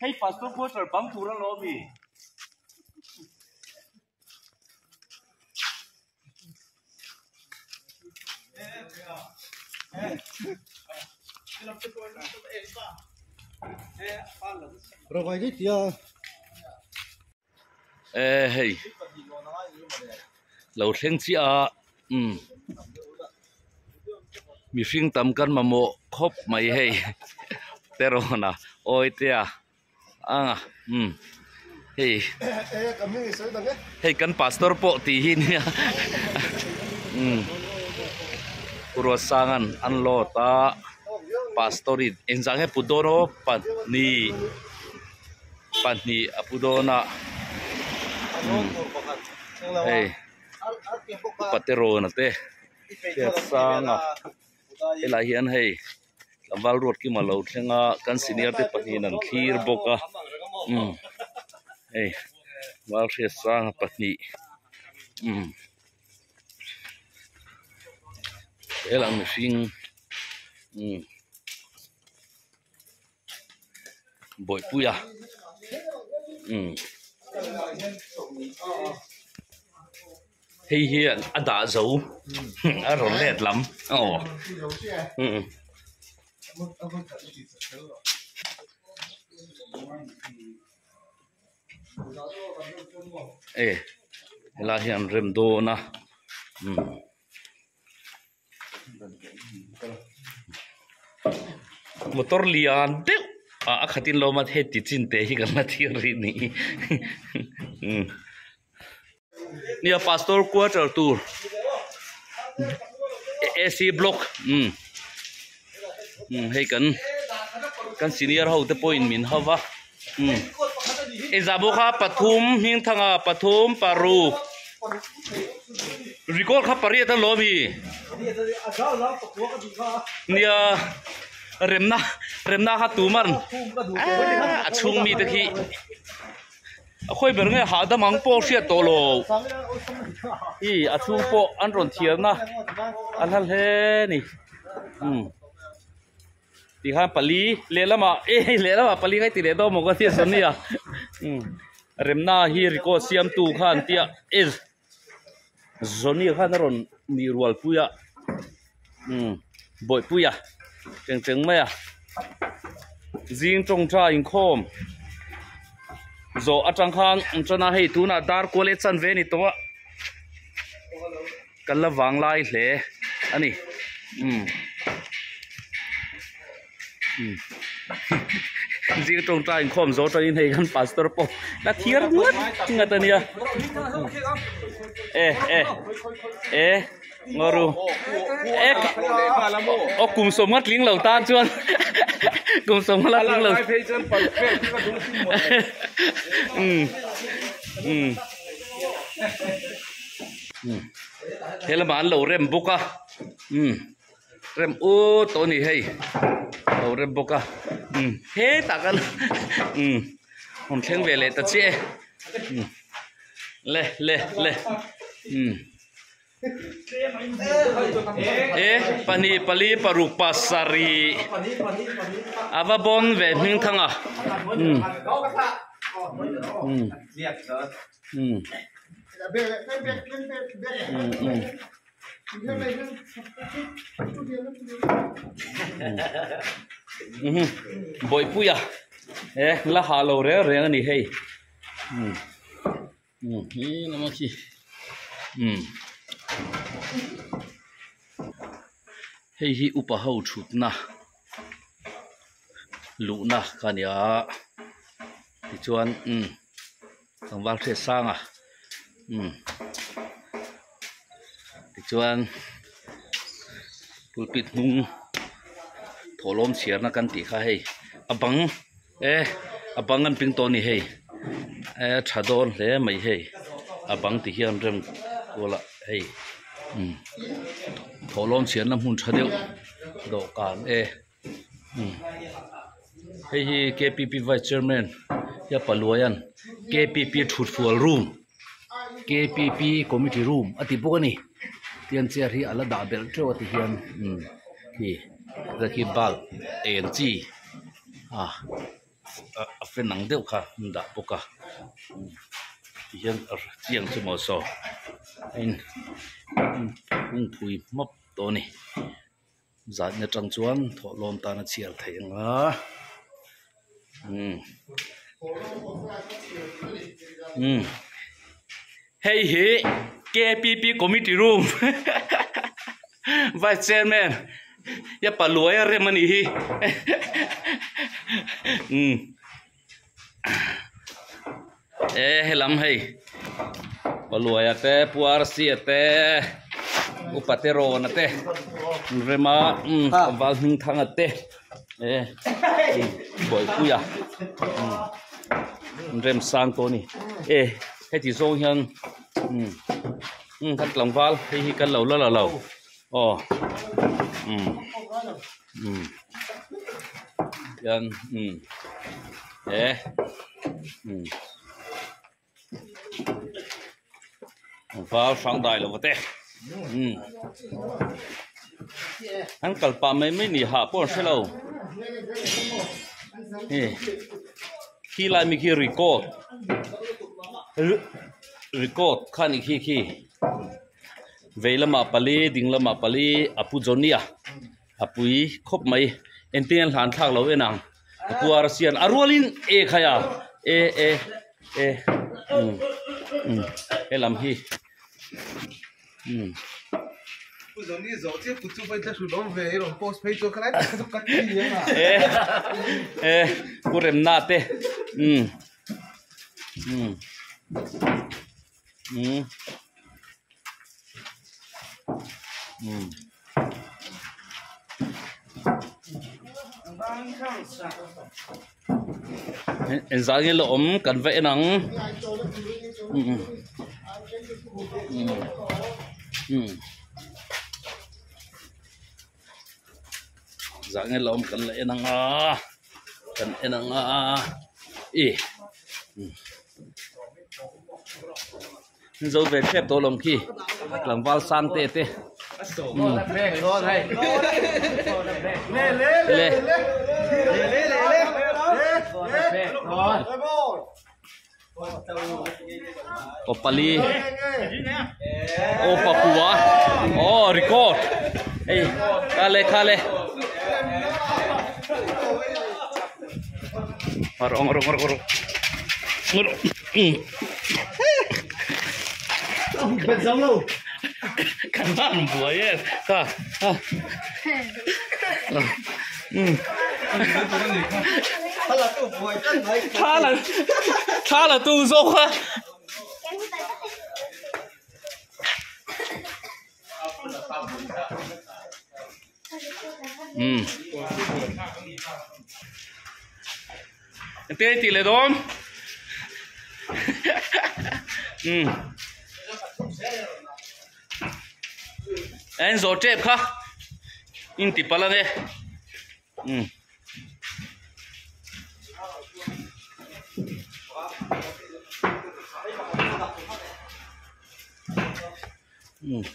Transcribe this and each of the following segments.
Hei pastor quarter bang tur alawm mi. E hei lo thleng chiah a umm mihring tam kan mamawh khawp mai hei terawn a awi te a a umm hei hei kan pastor pawh tih hi nia umm Ruatsanga'n an load a pastor in engzah nge put dawn aw pahnih pahnih a pu dawn a umm hei upaterawn a te Hriatsanga helaiah hian hei. Tlangval ruat kima lo thleng a kan senior te pahnihin an thlir bawk a umm hei val hriat sanga pahnih umm helang mihring umm bawihpuia umm. Hei hian a dah zo a rawn let lam aw umm e helai hian an rem dawn a umm motor lian deuh ah a khat in lo awm a heti chin te hi kan la thlir rih ni umm. Nia pastor quarter tur AC block umm umm hei kan kan senior ho te pawhin min hau va umm engzah bawk kha pathum hming thanga pathum paruk record kha pariat a lawm i nia remna remna kha tuman a chhung mite khi. A khawi ber nge hahdam ang pawh hriat tawh lo i a chhung pawh an rawn thiarna a hla hle ni umm tikhan pali lehlamah e hei lehlamah pali ngai ti leh dawn maw ka tia Sonia umm remna hi record siamtu khan tia e Sonia khan a rawn nih rual pui a umm bawihpui a cheng cheng mai a zing tawngtai inkhawm zawh atang khan an tan a hei tunah dar kual e chan ve a ni tawh a kan la vang lai hle a ni umm umm zing tawngtai inkhawm zawh atangin hei kan pastor pawh la thiar ngat ngat a nia e e e. Ngaru ek aw kum sawm nga tling lo tan chuan kum sawm nga la tling lo um um um he lamah an lo rem bawk a um rem ut tawh a ni hei lo rem bawk a um hetah khan um rawn thleng ve leh ta chiah e um le le le um. E pahnih pali paruk pasarih a va bawn ve hming thang a umm umm umm umm umm bawihpuia e la ha lo reng reng a ni hei umm. Umm he lama khi umm hei hi upa ho thutna luhna ka nia tichuan umm tlangval hriat sanga umm tichuan pulpit hnung thawhlawm chhiarna kan tih kha hei a bang. E a bang an ping tawh a ni hei e tha dawn hle mai hei a bang ti hian rem kual a hei umm thawhlawm chhiarna hmun tha deuh dawhkan e umm hei hi k p p vice chairman hian paluaian k p p thutfual room k p p committee room a ti bawk a ni tian chair hi a la dah belh teuh a ti hian umm khi. Khi bulb eng chi ah a fan ang deuh kha an dah bawk a tihian chiang chu maw saw a in kungpui hmawp tawh a ni zan atang chuan thawhlawm tan a chhiar theih ang a umm umm hei hi K P P committee room vice chairman ya paluai a rem a nih hi umm e helam hei paluaia te pu arsia te upa te rawn a te an rem a umm val hming thang a te e bawihpuia umm an rem sang tawh a ni e heti zawng hian umm umm kan tlangval hei hi kan lo la la lo aw umm umm hian umm he umm val hrang dai lo te umm an kal pah mai mai ni hah pawh an hre lo hei khi lai mi khi record record kha ni khi khi. Vei lamah pali ding lamah pali a pu Johnny a a pui khawp mai engtin an hlan thlak lo en ang a pu Arsian a rualin e khai a e e e umm umm helam hi umm. Pu Johnny zawh chiah kut chu vai thlahrun awm ve i rawn post phei chuan khalai tak kha chu ka ti ang a. E e pu Remna te umm umm. Umm umm engzah nge la awm kan va en ang umm umm umm zah nge la awm kan la en ang a kan en ang a e umm. Zo ve thlep tawh lawm khi tlangval sang te te umm le aw pali aw pakua aw record hei khale khale rawh rawh rawh rawh kan van buai e ka thla la thla la tu zawk a. Umm Engtin tih leh dawn umm a in zawh tep kha in ti palh ange umm. Umm.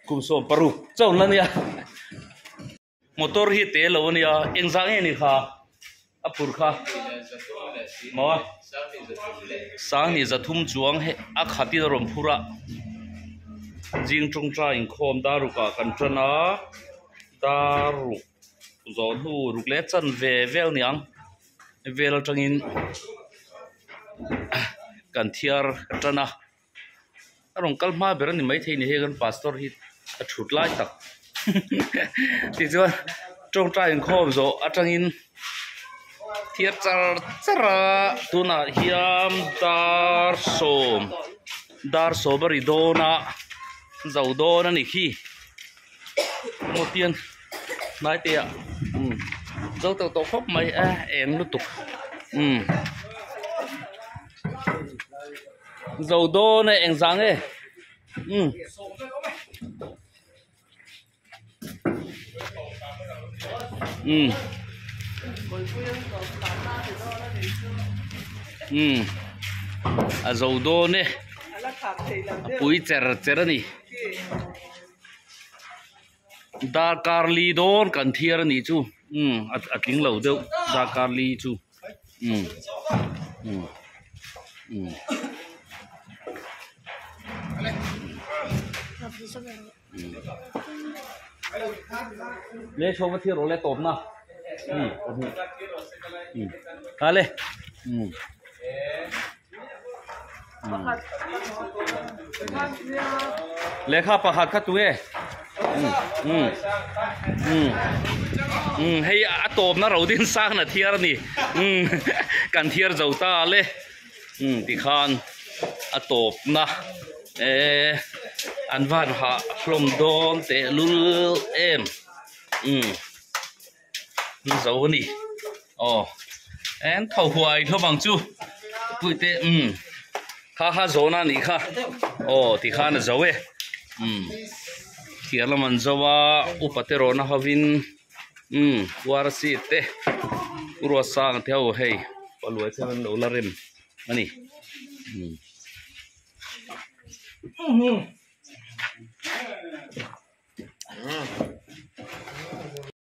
Kum sawm paruk chauh la nia motor hi te lo a nia engzah nge ni kha a phur kha maw sanghnih zathum chuang he a khat in a rawn phur a zing tawngtai inkhawm daruk ah kan tan a daruk zawh hnu ruk leh chan ve vel niang vel atangin kan thiar tan a. A rawn kal hma ber a ni maithei ni hei kan pastor hi a thut lai tak tichuan tawngtai inkhawm zawh atangin thiar char char a tunah hian dar sawm dar sawm a ri dawn a zo dawn a ni khi maw tiang hnai te ah umm zo tawh tawh khawp mai a eng lutuk umm. Zo dawn e engzah nge umm umm. Umm a zo dawn e a pui cher cher a ni darkar li dawn kan thiar a nih chu umm a tling lo deuh darkar li chu umm umm umm. Le chho va thil rawh le tawp na ha le lehkha pakhat kha tu nge hei a tawp na ro din sang na thiar a ni kan thiar zo ta le. Umm tikhan a tawp na eh an van hah hlawm dawn teh lul em umm zo a ni aw en tho huai hlawm ang chu puite umm kha kha zawhna a nih kha aw tikhan a zo e umm thiar lam an zo a upa te rawhna hovin umm uarsi te ruatsang te ho hei paluai te an lo la rem a ni umm.